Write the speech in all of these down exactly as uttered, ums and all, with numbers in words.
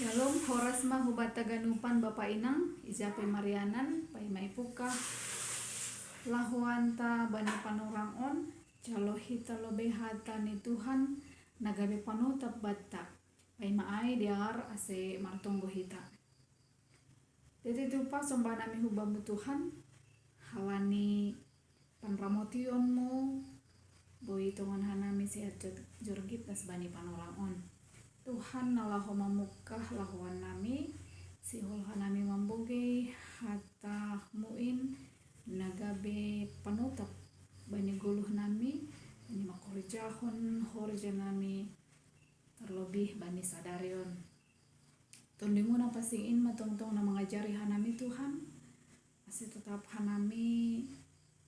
Shalom, horas ma hubatta ganupan bapa inang, ija pe marianan, paima ipukah lahoanta bani panorang on, jalo hita lobei hata ni Tuhan, na gabe panotap batta, paima ai dear ase martonggo hita. Teti tupa somba nami hu Bamu Tuhan, halani panramotionMu, boi tongon hanami sehat jor-, jorgit nas bani panorang on. Tuhan na laho mamukah lahoan nami, sihol hanami mambogei hataMu in na gabe panotap bani goluh nami, bani mangkorjahon horja nami, terlebih bani sadari on. TondiMu na pansing in ma tongtong na mangajari hanami Tuhan, ase totap hanami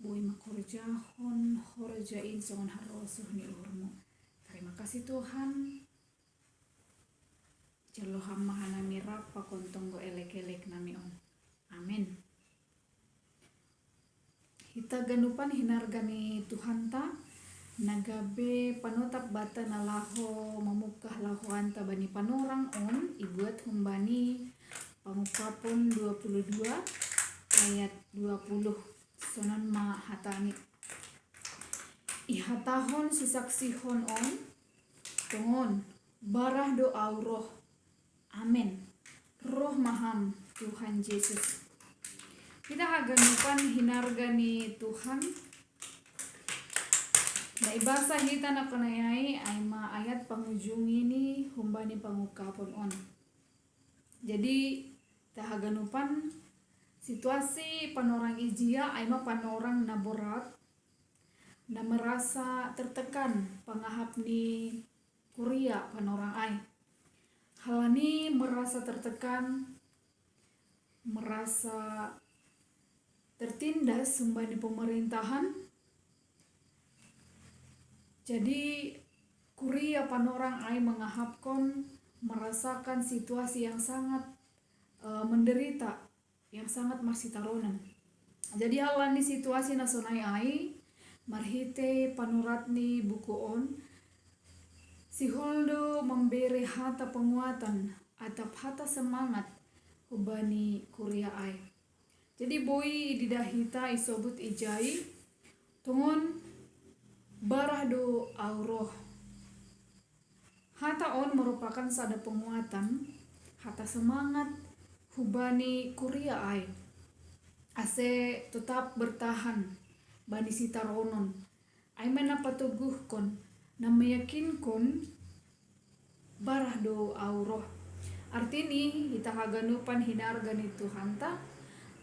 boi mangkorjahon horja in songon harosuh ni uhurMu. Tarima kasih Tuhan, jalo Ham ma hanami rap pakon tonggo elek-elek nami on. Amen. Hita ganupan hinarga ni Tuhanta, na gabe panotap batta na laho mamukah lahoanta bani panorang on, ibuat humbani Pangungkapon dua puluh dua ayat dua puluh. Sonon ma hatani. Ihatahon sisaksihon on, tongon, barah do Ahu roh. Amen. Roh ma Ham, Tuhan Jesus. Hita haganupan hinarga ni Tuhan. Na ibasa hita na kanayai, ai ma ayat pangujungi ni humbani Pangungkapon on. Jadi, hita haganupan, situasi panorang ijia ai ma panorang na borat, na merasa tertekan pangahap ni kuria panorang ai. Halani merasa tertekan, merasa tertindas humbani pemerintahan. Jadi, kuria panorang ai mangahapkon merasakan situasi yang sangat, eh, menderita, yang sangat marsitaronon. Jadi, halani situasi na sonai ai, marhite panurat ni buku on, sihol do mambere hata penguatan atap hata semangat humbani kuria ai. Jadi, boi ididah hita isobut ijai, tongon, barah do Ahu roh. Hata on merupakan sada penguatan, hata semangat humbani kuria ai, ase totap bertahan bani sitaronon. Ai ma na patoguhkon, na meyakinkon, barah do Ahu roh. Artini, hita haganupan hinarga ni Tuhanta,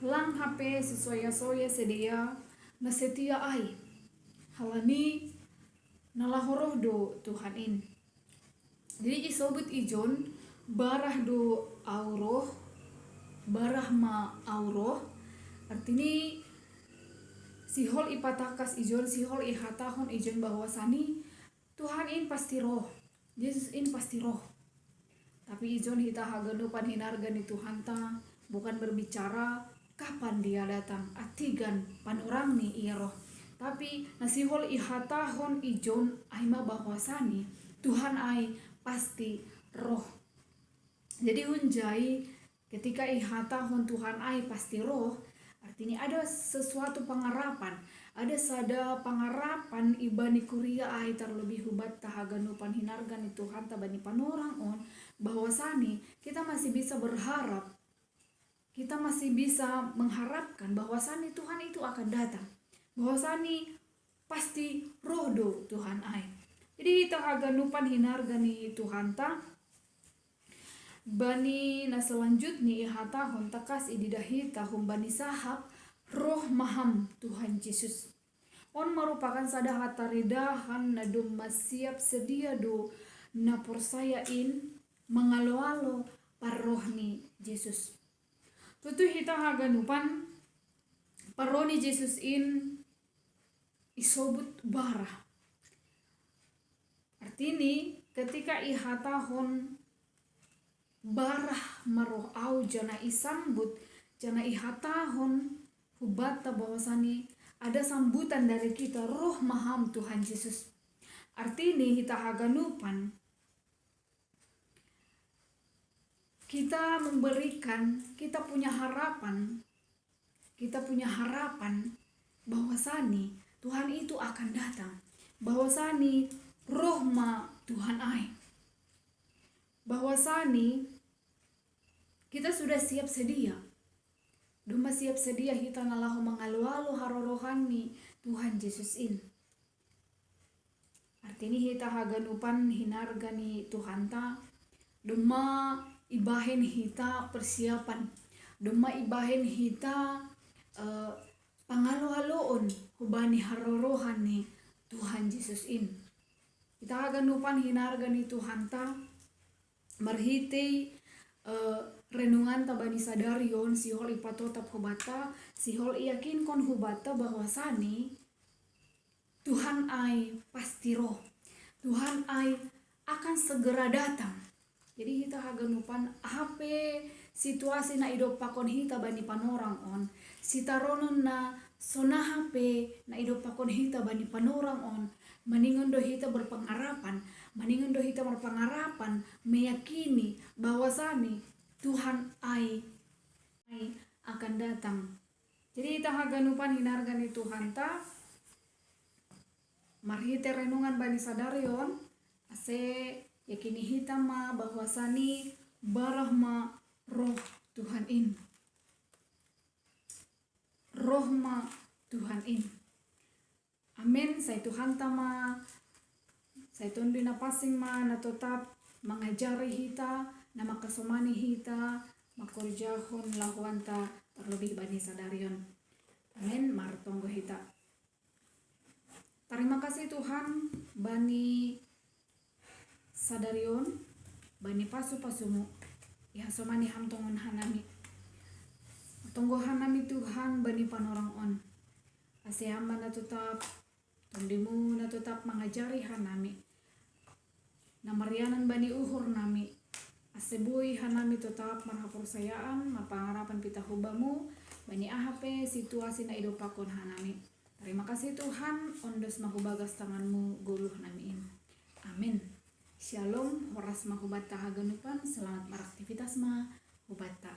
lang hape sisoya-soya sidea na setia ai. Halani na laho roh do Tuhan in. Jadi, isobut ijon, barah do Ahu roh, barah ma Ahu roh. Artini, sihol ipatangkas ijon, sihol ihatahon ijon bahwasani Tuhan in pasti roh, Jesus in pasti roh. Tapi ijon hita haganupan hinarga ni Tuhanta, bukan berbicara kapan Dia datang, atigan panorang ni Ia roh. Tapi na sihol ihatahon ijon ai ma bahwasani Tuhan ai pasti roh. Jadi, hunjai, ketika ihatahon Tuhan ai pasti roh, artini ada sesuatu pangarapan, ada sada pangarapan ibani kuria ai, terlebih hubatta haganupan hinarga ni Tuhanta bani panorang on, bahwasani kita masih bisa berharap, kita masih bisa mengharapkan bahwasani Tuhan itu akan datang, bahwasani pasti roh do Tuhan ai. Jadi, hita haganupan hinarga ni Tuhanta, bani na selanjutni ihatahon tangkas ididah hita humbani sahap roh ma Ham, Tuhan Jesus. On merupakan sada hataridahan na domma siap sedia do na porsaya in mangalo-alo parroh ni Jesus. Tutu hita haganupan, parroh ni Jesus in isobut barah. Artini, ketika ihatahon barah ma roh Ahu, janah isambut, janah ihatahon hubatta bahwasani ada sambutan dari kita, roh ma Ham, Tuhan Jesus. Artini, hita haganupan, kita memberikan, kita punya harapan, kita punya harapan bahwasani Tuhan itu akan datang, bahwasani Roh ma Tuhan ai, bahwasani kita sudah siap sedia. Domma siap sedia hita na laho mangalu-alu harorohan ni Tuhan Jesus in. Artini hita haganupan hinarga ni Tuhanta, domma ibahen hita persiapan, domma ibahen hita eh, pangalu-aluon hubani harorohan ni Tuhan Jesus in. Hita haganupan hinarga ni Tuhanta, marhitei eh, renunganta bani sadari on, sihol ipatotap hubata, sihol iyakinkon hubata bahwasani Tuhan ai pasti roh. Tuhan ai akan segera datang. Jadi hita haganupan, aha pe situasi na idompakon hita bani panorang on, sitaronon na sonaha pe na idompakon hita bani panorang on, maningon do hita berpengharapan, maningon do hita berpengharapan, meyakini bahwasani Tuhan ai, ai akan datang. Jadi hita haganupan hinarga ni Tuhanta, marhite renungan bani sadari on, ase yakini hita ma bahwasani barah ma Roh Tuhan in. Roh ma Tuhan in. Amen. Sai Tuhanta ma, sai Tonduy Napansing ma na totap mangajari hita, na makasomani hita, makorjahon lahoanta terlebih bani sadari on. Amen. Martonggo hita. Tarima kasih Tuhan bani sadari on, bani pasu-pasumu ihasomani ham tongon hanami. Tonggo hanami Tuhan bani panorang on. Ase Ham ma na totap, Tondimu na totap mangajari hanami, na marianan bani uhur nami, ase boi hanami totap marhaporsayaan, marpangarapan pita hubamu bani aha pe situasi na idompakon hanami. Tarima kasih Tuhan, ondos ma hubagas tanganmu goluh nami in. Amin. Shalom, horas ma hubata haganupan, selamat maraktivitas ma hubata.